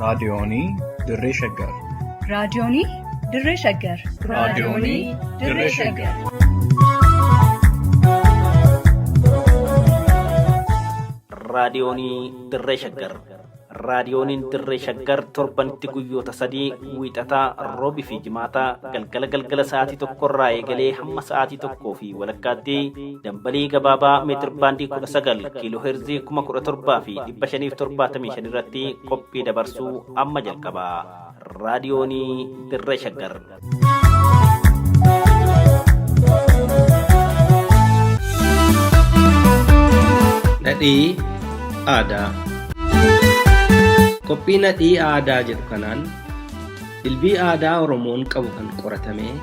Raadiyoonii Dirree Shaggar. Raadiyoonii Dirree Shaggar. Raadiyoonii Dirree Shaggar. Raadiyoonii Dirree Shaggar. Raadiyooniin Dirree Shaggar torbanitti guyyoota sadii wiixataa, roobii fi jimaataa galgala galgala sa'aatii 1rraa eegalee hamma sa'aatii 1:30tti dambalii gabaabaa meetir baandii 19 kiiloo heerzii 17,575 irratti qophii dabarsuu amma jalqaba. Raadiyoonii Dirree Shaggar. Dhadhii aadaa. Qophii nadhii aadaa jedhu kanaan dilbii aadaa Oromoon qabu kan qoratamee,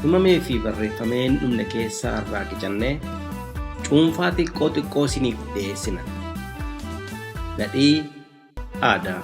himamee fi barreeffamee hin dhumne keessaa irraa qicannee cuunfaa xiqqoo xiqqoo isiniif dhiyeessina. Nadhii aadaa.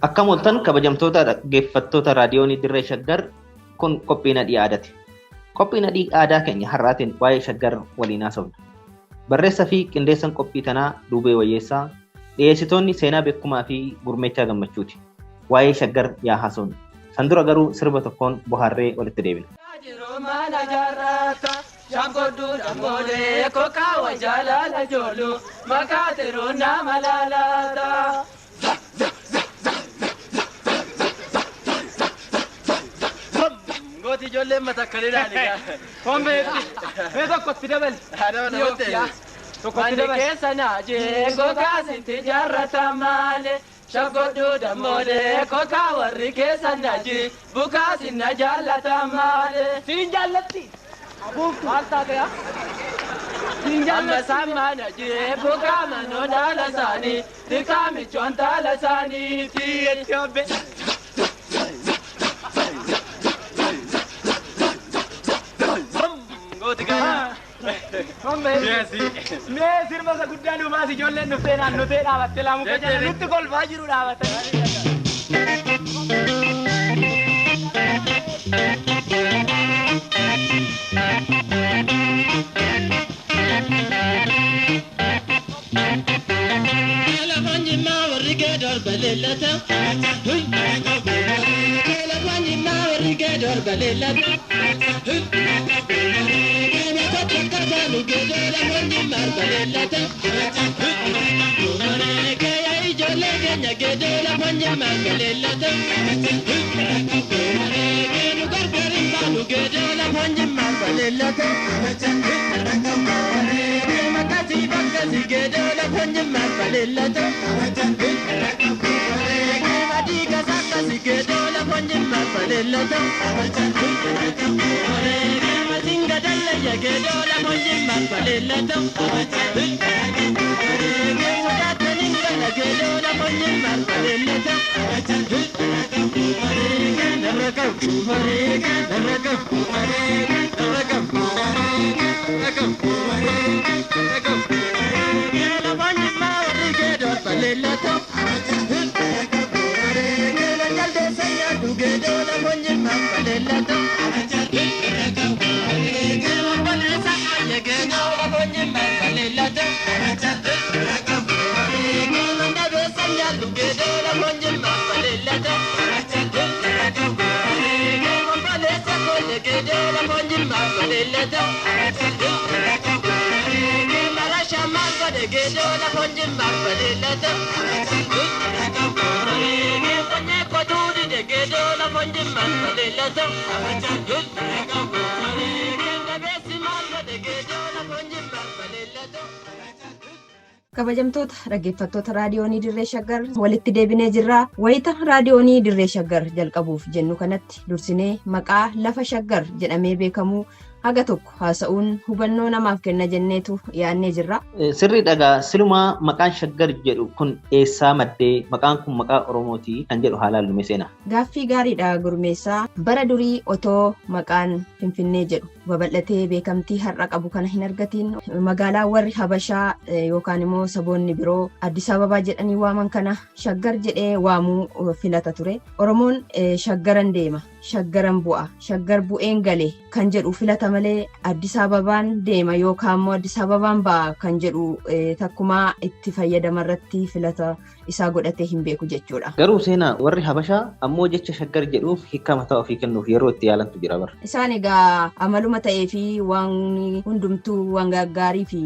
Akkam ooltan kabajamtoota dhaggeeffattoota raadiyoonii Dirree Shaggar kun qophii nadhii aadaati. Qophii nadhii aadaa keenya har'aatiin waa'ee Shaggar waliin haasofna. Barreessaa fi qindeessaan qophii tanaa Duubee Wayyeessaa, dhiyeessitoonni Seenaa Beekumaa fi Gurmeechaa Gammachuuti. Waa'ee Shaggar yaa haasofnu. San dura garuu sirba tokkoon bohaarree walitti deebina. Gooti ijoolleen matakkalii ilaali. Kombeetti. Mee tokkotti dabali. Tokkotti dabali. Keessa naajee gogaa sitti jaarrata malee. Shakoduu dammoolee kokaa warri keessa naaji bukaa sinna jaallata malee. Siin jaallatti. Abuuftu. Maal taate yaa? Siin jaallatti. Amma sammaa naajee bukaa manoo dhaala isaanii tikaa michoon taala isaaniiti. Itti obbe. Mee sirba isa guddaa numaas ijoolleen dhuftee naannotee dhaabattee laamu jala nutti kolfaa jiru dhaabatanii. godhe geedoo lafoon jimmaaf baleellata. Qonnee qotuu dide geedoo lafoon jimmaaf baleellata. Gabeessi maal godhe geedoo lafoon jimmaaf baleellata. Kabajamtoota dhaggeeffattoota raadiyoonii Dirree Shaggar walitti deebinee jirra. Wayita raadiyoonii Dirree Shaggar jalqabuuf jennu kanatti dursinee maqaa lafa Shaggar jedhamee beekamu haga tokko haasa'uun hubannoo namaaf kenna jenneetu yaadnee jirra. Sirrii dhagaa silumaa maqaan Shaggar jedhu kun eessaa maddee maqaan kun maqaa Oromooti kan jedhu haa laallu seenaa. Gaaffii gaariidha gurmeessaa. Bara durii otoo maqaan Finfinnee jedhu babal'atee beekamtii har'a qabu kana hin argatiin magaalaa warri Habashaa yookaan immoo saboonni biroo Addis Ababaa jedhanii waaman kana Shaggar jedhee waamuu filata ture. Oromoon shaggaran deema, shaggaran bu'a, shaggar bu'een gale kan jedhu filata malee Addis Ababaan deema yookaan immoo Addis Ababaan ba'a kan jedhu takkumaa itti fayyadama irratti filata isaa godhatee hin beeku jechuudha. Garuu seenaa warri Habashaa ammoo jecha Shaggar jedhuuf hiika mataa ofii kennuuf yeroo itti yaalantu jira bara. Isaan egaa amaluma ta'ee fi waan hundumtuu waan gaggaarii fi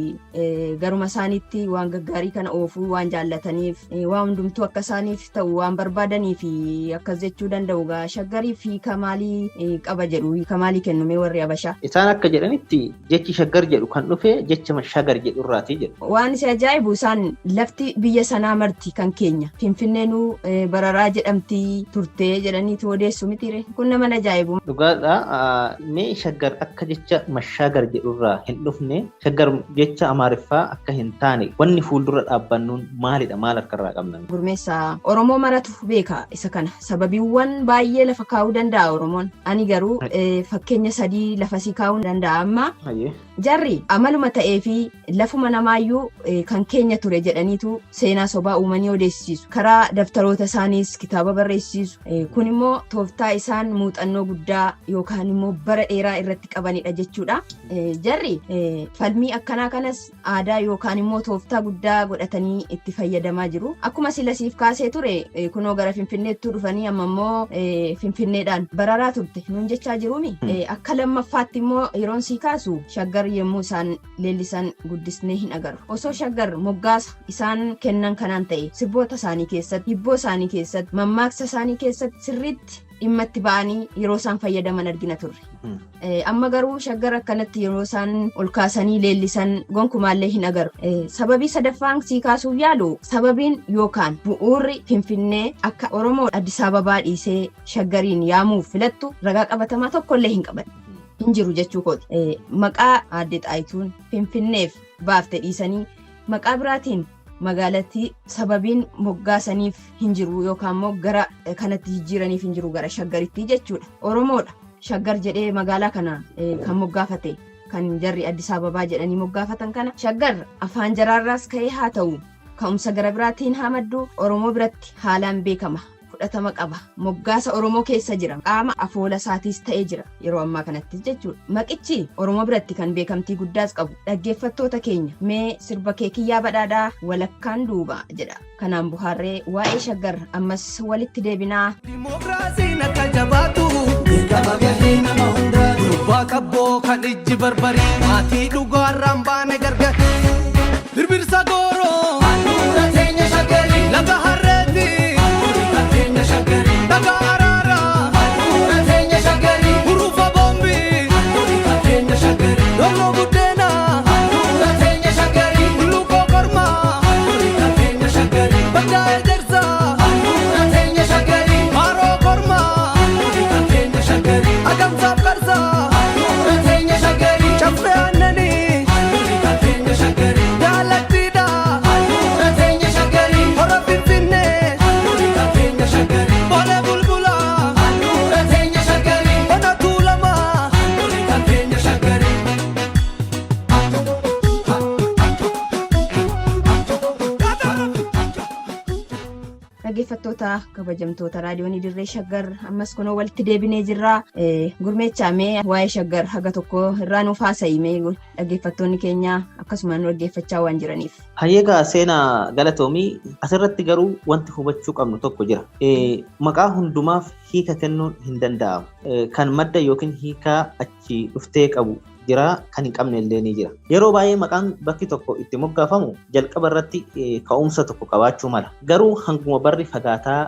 garuma isaaniitti waan gaggaarii kana oofuu waan jaallataniif waan hundumtuu akka isaaniif ta'u waan barbaadanii fi akkas jechuu danda'u egaa Shaggariif hiika maalii qaba jedhu hiika maalii kennume warri Habashaa. Isaan akka jedhanitti jechi Shaggar jedhu kan dhufe jecha Shagar jedhu irraati jedhu. Waan isa ajaa'ibu isaan lafti biyya sanaa marti kan keenya Finfinneenuu bararaa jedhamti turte jedhaniitu odeessu mitiire kun nama ajaa'ibu. Dhugaadha mee Shaggar akka jecha mashaagar jedhurraa hin dhufne Shaggar jecha Amaariffaa akka hin taane wanni fuuldura dhaabbannuun maalidha maal harkarraa qabna? Gurmeessaa Oromoo maratu beeka isa kana sababiiwwan baay'ee lafa kaa'uu danda'a Oromoon. Ani garuu fakkeenya sadii lafa si kaa'uu danda'a amma. Jarri amaluma ta'ee fi lafuma namaayyuu kan keenya ture jedhaniitu seenaa sobaa uumanii odeessisu. Karaa daftaroota isaaniis kitaaba barreessisu. Kun immoo tooftaa isaan muuxannoo guddaa yookaan immoo bara dheeraa irratti qabanidha jechuudha. Jarri falmii akkanaa kanas aadaa yookaan immoo tooftaa guddaa godhatanii itti fayyadamaa jiru. Akkuma sila siif kaasee ture kunoo gara Finfinneettuu dhufanii amma immoo Finfinneedhaan bararaa turte nuun jechaa jiruumi. Akka lammaffaatti immoo yeroon sii kaasu Shaggar yommuu isaan leellisan guddisnee hin agarru. Osoo Shaggar moggaasa isaan kennan kanaan ta'e sirboota isaanii keessatti, hibboo isaanii keessatti, mammaaksa isaanii keessatti sirriitti dhimma itti ba'anii yeroo isaan fayyadaman argina turre. Amma garuu Shaggar akkanatti yeroo isaan ol kaasanii leellisan gonkumaallee hin agarru. Sababii sadaffaan sii kaasuuf yaalu sababiin yookaan bu'uurri Finfinnee akka Oromoo Addis Ababaa dhiisee Shaggariin yaamuuf filattu ragaa qabatamaa tokkollee hin qaban. Hin jiru jechuu kooti. Maqaa Aadde Xaayituun Finfinneef baafte dhiisanii maqaa biraatiin magaalattii sababiin moggaasaniif hin jiru yookaan immoo gara kanatti jijjiiraniif hin jiru gara Shaggaritti jechuudha. Oromoodha. Shaggar jedhee magaalaa kana kan moggaafate kan jarri Addis Ababaa jedhanii moggaafatan kana Shaggar afaan jaraarraas ka'ee haa ta'u ka'umsa gara biraatiin haa maddu Oromoo biratti haalaan beekama. Fudhatama qaba. Moggaasa Oromoo keessa jira. Qaama afoola isaatiis ta'ee jira yeroo ammaa kanatti jechuudha. Maqichi Oromoo biratti kan beekamtii guddaas qabu. Dhaggeeffattoota keenya mee sirba keekiyyaa badhaadhaa walakkaan duuba jedha. Kanaan buhaarree waa'ee Shaggar ammas walitti deebinaa. Dimookiraasiin akka jabaatu dirqama gahee nama hundaa gurbaa qabboo kan ijji barbarii maatii dhugaarraan baane gargar birbirsa gooroo handhuura teenya Shaggarii laga harreetti handhuura teenya Shaggarii dhagaa araaraa handhuura teenya Shaggarii hurufa boombii handhuura teenya Shaggarii dolloo buddeenaa handhuura teenya Shaggarii bulluqoo kormaa handhuura teenya Shaggarii baddaa ejersaa handhuura teenya Shaggarii haroo kormaa handhuura teenya Shaggarii agamsaaf qarsaa handhuura teenya Shaggarii caffee aannanii handhuura teenya Shaggarii jaalattiidha handhuura teenya Shaggarii hora Finfinnee handhuura teenya Shaggarii bolee bulbulaa handhuura teenya Shaggarii ona tuulamaa handhuura teenya Shaggarii. Dhaggeeffattoota kabajamtoota raadiyoonii Dirree Shaggar ammas kunoo walitti deebinee jirra. Gurmeechaa mee waa'ee Shaggar haga tokko irraa nuuf haasa'i mee dhaggeeffattoonni keenya akkasuma nu dhaggeeffachaa waan jiraniif. Hayyeegaa seenaa galatoomii asirratti garuu wanti hubachuu qabnu tokko jira. Maqaa hundumaaf hiika kennuun hin danda'amu. Kan madda yookiin hiikaa achi dhuftee qabu jira, kan hin qabne illee ni jira. Yeroo baay'ee maqaan bakki tokko itti moggaafamu jalqaba irratti ka'umsa tokko qabaachuu mala. Garuu hanguma barri fagaataa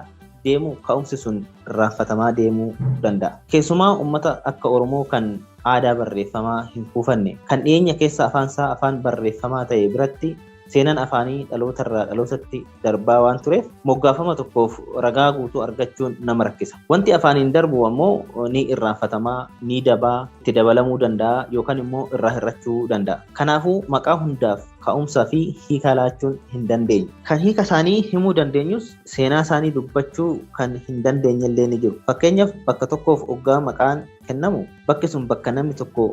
deemu ka'umsi sun irraanfatamaa deemuu danda'a. Keessumaa uummata akka Oromoo kan aadaa barreeffamaa hin kuufanne, kan dhiyeenya keessa afaansaa afaan barreeffamaa ta'e biratti seenaan afaanii dhalootarraa dhalootatti darbaa waan tureef moggaafama tokkoof ragaa guutuu argachuun nama rakkisa. Wanti afaaniin darbu ammoo ni irraanfatamaa, ni dabaa, itti dabalamuu danda'a yookaan immoo irraa hir'achuu danda'a. Kanaafuu maqaa hundaaf ka'umsaa fi hiika laachuun hin dandeenyu. Kan hiika isaanii himuu dandeenyus seenaa isaanii dubbachuu kan hin dandeenye illee ni jiru. Fakkeenyaaf bakka tokkoof oggaa maqaan kennamu bakki sun bakka namni tokko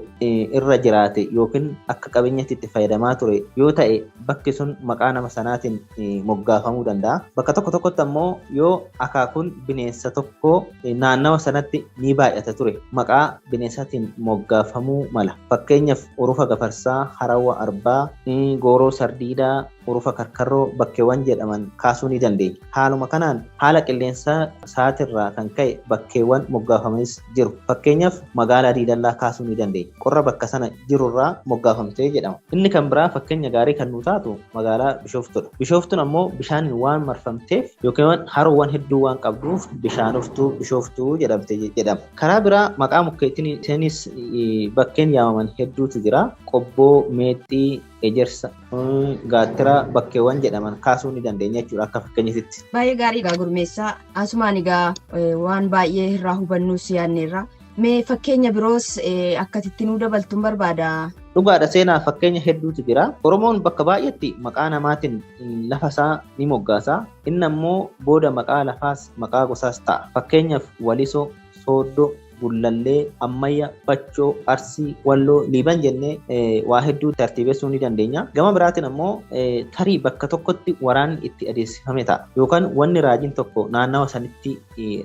irra jiraate yookiin akka qabeenyatti itti fayyadamaa ture yoo ta'e bakki sun maqaa nama sanaatiin moggaafamuu danda'a. Bakka tokko tokkotti ammoo yoo akaakuun bineensa tokko naannawa sanatti ni baay'ata ture maqaa bineensaatiin moggaafamuu mala. Fakkeenyaaf urufa gafarsaa, harawwa arbaa, gooroo sardiidaa, urufa karkarroo bakkeewwan jedhaman kaasuu ni dandeenya. Haaluma kanaan haala qilleensaa sa'aatirraa kan ka'e bakkeewwan moggaafamanis jiru. Fakkeenyaaf magaalaa Diidallaa kaasuu ni dandeenya. Qorra bakka sana jirurraa moggaafamtee jedhama. Inni kan biraa fakkeenya gaarii kan nu taatu magaalaa Bishooftuudha. Bishooftuun ammoo bishaaniin waan marfamteef yookiin haroowwan hedduu waan qabduuf bishaanoftuu Bishooftuu jedhamte jedhama. Karaa biraa maqaa mukkeetiinis bakkeen yaamaman hedduutu jira. Qobboo, Meexxii, Ejersa, Gaattira bakkeewwan jedhaman kaasuu ni dandeenya jechuudha akka fakkeenyatti. Baay'ee gaarii egaa Gurmeessaa. Asumaan egaa waan baay'ee irraa hubannus yaadneerra. Mee fakkeenya biroos akkasitti nuu dabaltuun barbaada. Dhugaadha seenaa fakkeenya hedduutu jira. Oromoon bakka baay'eetti maqaa namaatiin lafa isaa ni moggaasa. Inni ammoo booda maqaa lafaas maqaa gosaas ta'a. Fakkeenyaaf Walisoo, Sooddoo, Gullallee, Ammayya, Bachoo, Arsii, Walloo, Liiban jennee waa hedduu tartiibessuu ni dandeenya. Gama biraatiin ammoo tarii bakka tokkotti waraanni itti adeemsifame ta'a. Yookaan wanni raajiin tokko naannawa sanitti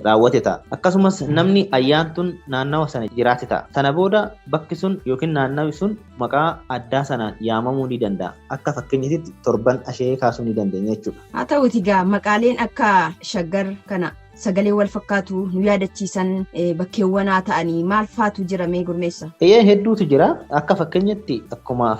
raawwate ta'a. Akkasumas namni ayyaantuun naannawa sana jiraate ta'a. Sana booda bakki sun yookiin naannawi sun maqaa addaa sanaan yaamamuu ni danda'a. Akka fakkeenyatti torban ashee kaasuu ni dandeenya jechuudha. Haa ta'uuti egaa maqaaleen akka Shaggar kana sagalee wal fakkaatu nu yaadachiisan bakkeewwan haa ta'anii maal faatu jira mee Gurmeessa? Eeyyee hedduutu jira. Akka fakkeenyatti akkuma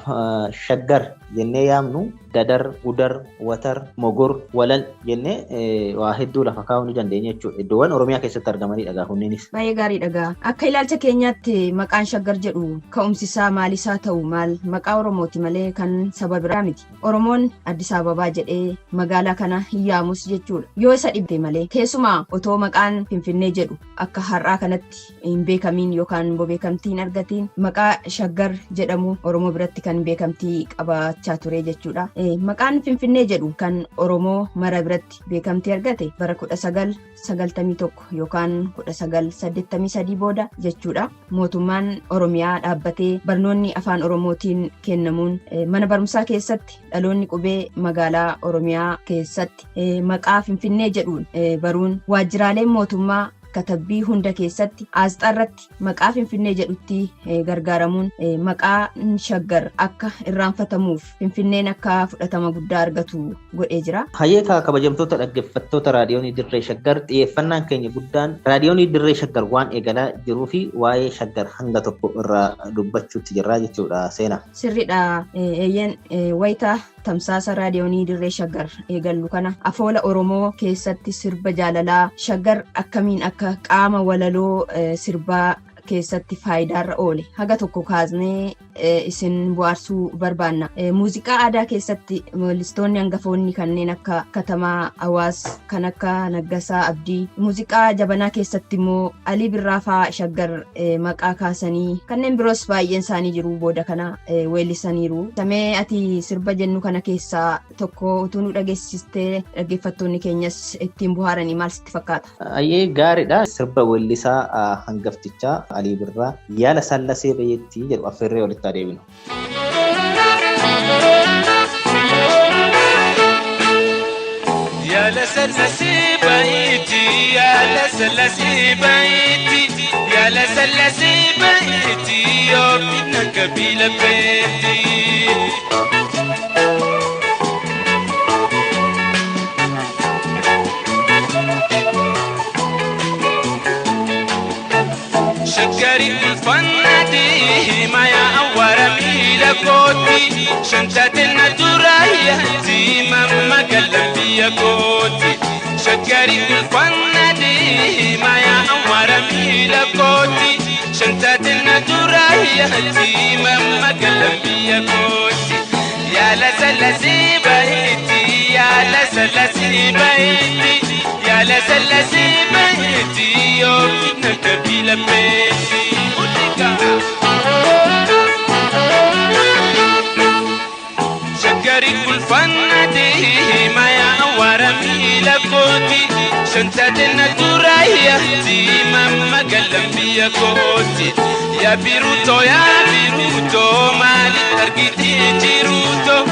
Shaggar jennee yaamnu Dadar, Gudar, Watar, Mogor, Walal jennee waa hedduu lafa kaa'uu ni dandeenya jechuudha. Iddoowwan Oromiyaa keessatti argamanidha egaa kunneenis. Baay'ee gaariidha egaa. Akka ilaalcha keenyaatti maqaan Shaggar jedhu ka'umsisaa maalisaa ta'u maal maqaa Oromooti malee kan saba biraa miti. Oromoon Addis Ababaa jedhee magaalaa kana hin yaamus jechuudha. Yoo isa dhibde malee keessumaa otoo maqaan Finfinnee jedhu akka har'aa kanatti hin beekamiin yookaan beekamtii hin argatiin maqaa Shaggar jedhamu Oromoo biratti kan beekamtii qabaachaa ture jechuudha. Maqaan Finfinnee jedhu kan Oromoo mara biratti beekamtii argate bara 1991 yookaan 1983 booda jechuudha. Mootummaan Oromiyaa dhaabbatee barnoonni afaan Oromootiin kennamuun mana barumsaa keessatti dhaloonni qubee magaalaa Oromiyaa keessatti maqaa Finfinnee jedhuun baruun waajjiraaleen mootummaa katabbii hunda keessatti aasxaa irratti maqaa Finfinnee jedhutti gargaaramuun maqaa Shaggar akka irraanfatamuuf Finfinneen akka fudhatama guddaa argatu godhee jira. Hayyeekaa kabajamtoota dhaggeeffattoota raadiyoonii Dirree Shaggar xiyyeeffannaan keenya guddaan raadiyoonii Dirree Shaggar waan eegalaa jiruu fi waa'ee Shaggar hanga tokko irraa dubbachuutti jirra jechuudha seenaa. Sirriidha eeyyeen wayita tamsaasa raadiyoonii Dirree Shaggar eegallu kana afoola Oromoo keessatti sirba jaalalaa Shaggar akkamiin akka qaama walaloo sirbaa keessatti faayidaarra oole haga tokko kaasnee isin bohaarsuu barbaanna. Muuziqaa aadaa keessatti weellistoonni hangafoonni kanneen akka Katamaa Hawaas, kan akka Naggasaa Abdii, muuziqaa jabanaa keessatti immoo Alii Birraa fa'aa Shaggar maqaa kaasanii kanneen biroos baay'een isaanii jiru booda kana weellisaniiru. Samee ati sirba jennu kana keessaa tokko utuu nu dhageessistee dhaggeeffattoonni keenyas ittiin bohaaranii maal sitti fakkaata? Ayyee gaariidha. Sirba weellisaa hangaftichaa Alii Birraa yaala sallasee bayeetti jedhu affeerree walitti adeeminu. Yaala sallasee bayeetti, yaala sallasee bayeetti, yaala sallasee bayeetti, yoomina kabila beetti. Shaggari ulfannaati maya awwaara miila kooti shantaate na duraayyaati mamma gallan biyya kooti. Shaggari ulfannaati maya awwaara miila kooti shantaate na duraayyaati mamma gallan biyya kooti. Yaala sallasii bahiiti yaala sallasii bahiiti yaala sallasii bahiiti yookiin akka bila beeti. Shaggari ulfannaati maya awwaara miila kooti shantaate na duraayyaati mamma gallan biyya kooti. Yaa biruutoo yaa biruutoo maaliif argitee jiruutoo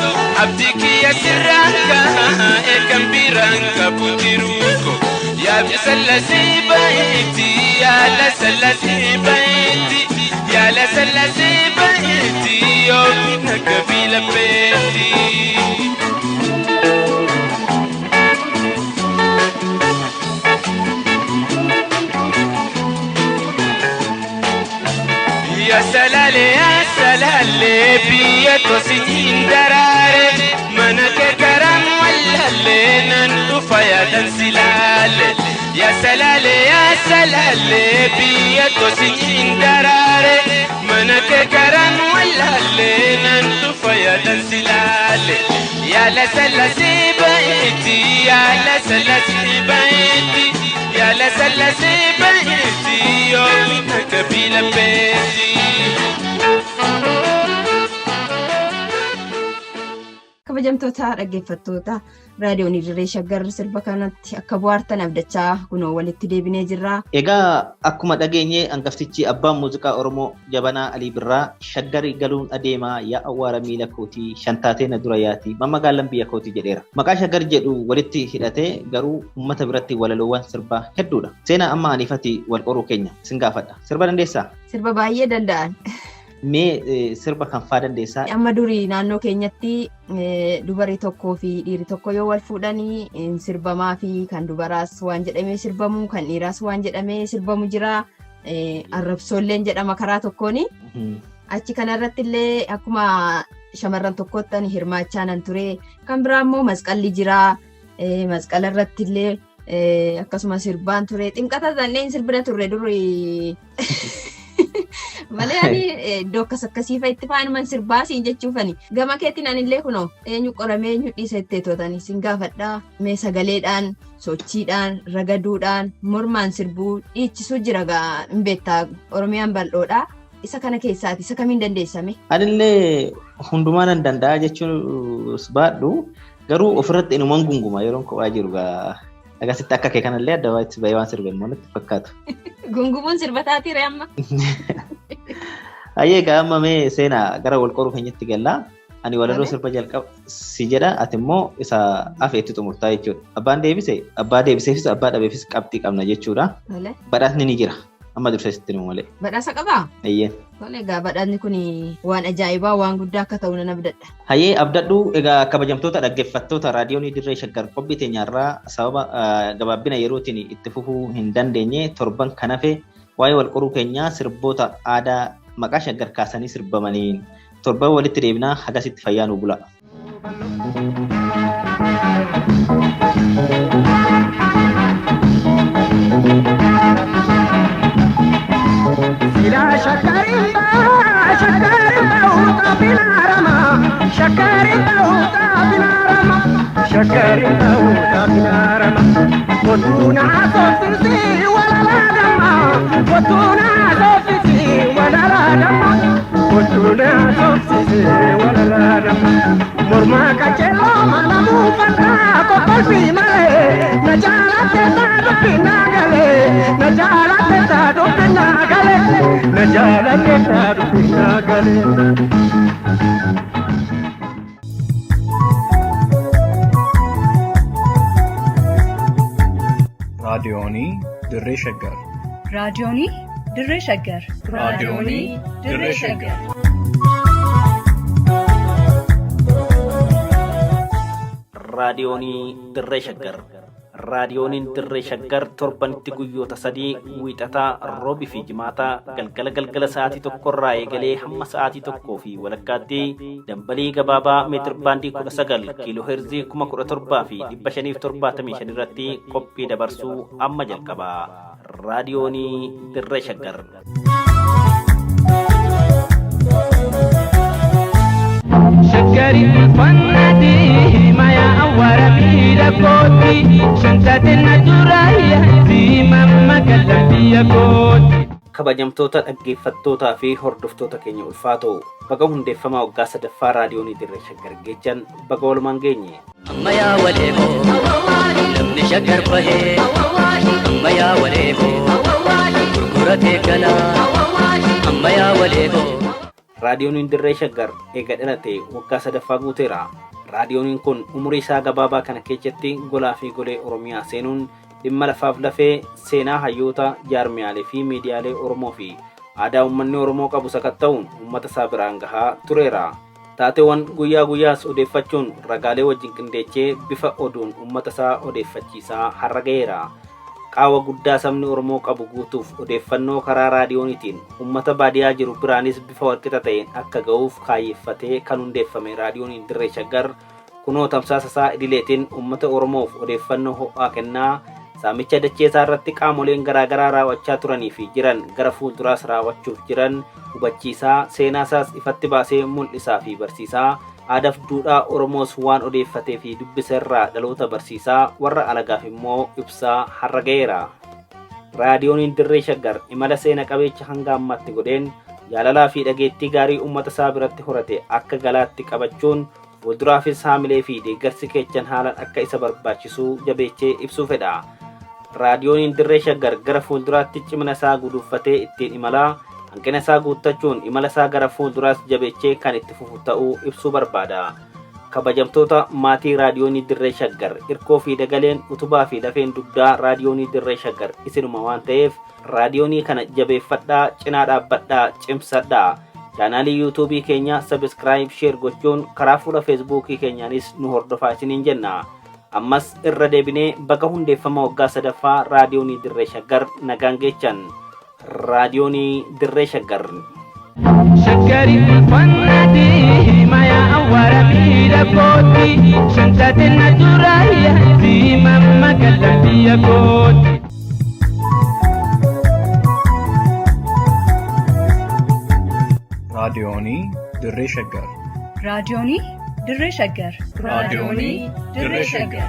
abdii kiyya sirraan ka'a eegan biraan qabu jiruuko. Yaa bisallasii baheeti yaa lasallasii baheeti yaa lasallasii baheeti yookiin akka bila beeti. Ya salale ya salale biyya tosiin daraare mana kee karam wallaale nan dhufa yaadan silaale. Ya salale ya salale biyya tosiin daraare mana kee karam wallaale nan dhufa yaadan silaale. Ya la sallasii baheeti ya la sallasii baheeti ya la sallasii baheeti yookiin akka bila beeti. Kabajamtoota dhaggeeffattoota raadiyoon Dirree Shaggar sirba kanatti akka bohaartan abdachaa kunoo walitti deebinee jirra. Egaa akkuma dhageenye hangaftichi abbaan muuziqaa Oromoo Jabanaa Alii Birraa shaggari galuun adeemaa yaa awwaara miila kootii shantaatee na dura yaati mammagaalaan biyya kootii jedheera. Maqaa shaggar jedhu walitti hidhatee garuu uummata biratti walaloowwan sirbaa hedduudha. Seenaa amma aniifati wal qoruu keenya sin gaafadha. Sirba dandeessaa? Sirba baay'ee danda'an. Mee sirba kan faa dandeessaa? Amma durii naannoo keenyatti dubarri tokkoo fi dhiirri tokko yoo wal fuudhanii sirbamaa fi kan dubaraas waan jedhamee sirbamu kan dhiiraas waan jedhamee sirbamu jira. Arrabsoolleen jedhama karaa tokkooni. Achi kanarratti illee akkuma shamarran tokkotti ani hirmaachaa nan ture. Kan biraa immoo masqalli jira. Masqala irratti illee akkasuma sirbaan ture. Ximqata kanneen sirbina turre durii. Malee ani iddoo akkas akkasii fa'a itti faanuman sirbaa siin jechuufani. Gama keetiin anillee kunoo eenyu qoramee eenyu dhiisa itti tootani siin gaafadhaa. Mee sagaleedhaan, sochiidhaan, ragaduudhaan, mormaan sirbuu dhiichisuu jira gaa hin beektaa Oromiyaan bal'oodha. Isa kana keessaati isa kamiin dandeessame? Anillee hundumaa nan danda'a jechuun baadhu garuu ofirratti inuman gunguma yeroon kophaa jiru gaa. Akkasitti akka kee kanallee adda baay'ee bahee waan sirbe immoo natti fakkaatu. Gungumuun sirba taatiire amma. Hayyee egaa amma mee seenaa gara wal qoruu keenyatti gallaa. Ani walaloo sirba jalqaba si jedha ati immoo isa hafe itti xumurtaa jechuudha. Abbaan deebise abbaa deebiseefis abbaa dhabeefis qabxii qabna jechuudha. Badhaasni ni jira. Amma dursa sitti himu malee. Badhaasa qabaa? Hayyee. Tole egaa badhaasni kun waan ajaa'ibaa waan guddaa akka ta'u nan abdadha. Hayyee abdadhu egaa kabajamtoota dhaggeeffattoota raadiyoonii Dirree Shaggar qophii teenyarraa sababa gabaabbina yerootiin itti fufuu hin dandeenye torban kan hafe waa'ee wal qoruu keenyaa sirboota aadaa maqaa shaggar kaasanii sirbamaniin torban walitti deebinaa hagasitti fayyaa nu bula. Sila shakkarimba shakkarimba uta binarama shakkarimba uta binarama shakkarimba uta binarama kotuna sofisi walala damma kotuna sofisi walala damma kotuna sofisi walala damma morma kachelo malamu fata kokolfi male na jaalate ta dubbi nagale na jaalate ta dubbi nagale na jaalate ta dubbi nagale. Raadiyoonii Dirree Shaggar. Raadiyoonii Dirree Shaggar. Raadiyoonii Dirree Shaggar. Raadiyoonii Dirree Shaggar. Raadiyooniin Dirree Shaggar torbanitti guyyoota sadii wiixataa roobii fi jimaataa galgala galgala sa'aatii tokkorraa eegalee hamma sa'aatii tokkoo fi walakkaatti dambalii gabaabaa meetir baandii 19 kiiloo heerzii 17,575 irratti qophii dabarsuu amma jalqaba. Raadiyoonii Dirree Shaggar. Shaggari uffannati maya awwaara miila kooti shantaate na duraayya diimamma galla biyya kooti. Kabajamtoota dhaggeeffattootaa fi hordoftoota keenya ulfaatoo baga hundeeffamaa waggaa sadaffaa raadiyoonii Dirree Shaggar geechan baga walumaan geenye. Ammayyaa waleekoo namni shaggar bahee ammayyaa waleekoo gurguratee galaa ammayyaa waleekoo. Raadiyooniin Dirree Shaggar eega dhalate waggaa sadaffaa guuteera. Raadiyooniin kun umurii isaa gabaabaa kana keessatti golaa fi golee Oromiyaa seenuun dhimma lafaaf lafee seenaa hayyoota jaarmiyaalee fi miidiyaalee Oromoo fi aadaa uummanni Oromoo qabu sakatta'uun uummata isaa biraan gahaa tureera. Taateewwan guyyaa guyyaas odeeffachuun ragaalee wajjin qindeechee bifa oduun uummata isaa odeeffachiisaa har'a gaheera. Qaawwa guddaa sabni Oromoo qabu guutuuf odeeffannoo karaa raadiyooniitiin uummata baadiyaa jiru biraanis bifa walqixa ta'een akka ga'uuf kaayyeffatee kan hundeeffame raadiyooniin Dirree Shaggar kunoo tamsaasa isaa idileetiin uummata Oromoof odeeffannoo ho'aa kennaa saamicha dacheesaa irratti qaamoleen garaagaraa raawwachaa turanii fi jiran gara fuulduraas raawwachuuf jiran hubachiisaa seenaa isaas ifatti baasee mul'isaa fi barsiisaa aadaaf duudhaa Oromoos waan odeeffatee fi dubbisa irraa dhaloota barsiisaa warra alagaaf immoo ibsaa har'a ga'eera. Raadiyooniin Dirree Shaggar imala seena qabeecha hanga ammaatti godheen jaalalaa fi dhageettii gaarii uummata isaa biratti horate akka galaatti qabachuun fuulduraafis haamilee fi deeggarsi keechan haalaan akka isa barbaachisu jabeechee ibsuu fedha. Raadiyooniin Dirree Shaggar gara fuulduraatti cimina isaa guduunfatee ittiin imalaa hanqina isaa guuttachuun imala isaa gara fuulduraas jabeechee kan itti fufu ta'uu ibsuu barbaada. Kabajamtoota maatii raadiyoonii Dirree Shaggar irkoo fi dagaleen utubaa fi lafeen dugdaa raadiyoonii Dirree Shaggar isinuma waan ta'eef raadiyoonii kana jabeeffadhaa cinaa dhaabbadhaa cimsadhaa. Chaanaalii yuutuubii keenya sabiskiraayib sheer gochuun karaa fuula feesbuukii keenyaanis nu hordofaa isiniin jenna. Ammas irra deebinee baga hundeeffama waggaa sadaffaa raadiyoonii Dirree Shaggar nagaan geechan. Raadiyoonii Dirree Shaggar. Shaggari uffannati maya awwaara miila kooti shantaate na duraayya diimamma galla biyya kooti. Raadiyoonii Dirree Shaggar. Raadiyoonii Dirree Shaggar. Raadiyoonii Dirree Shaggar.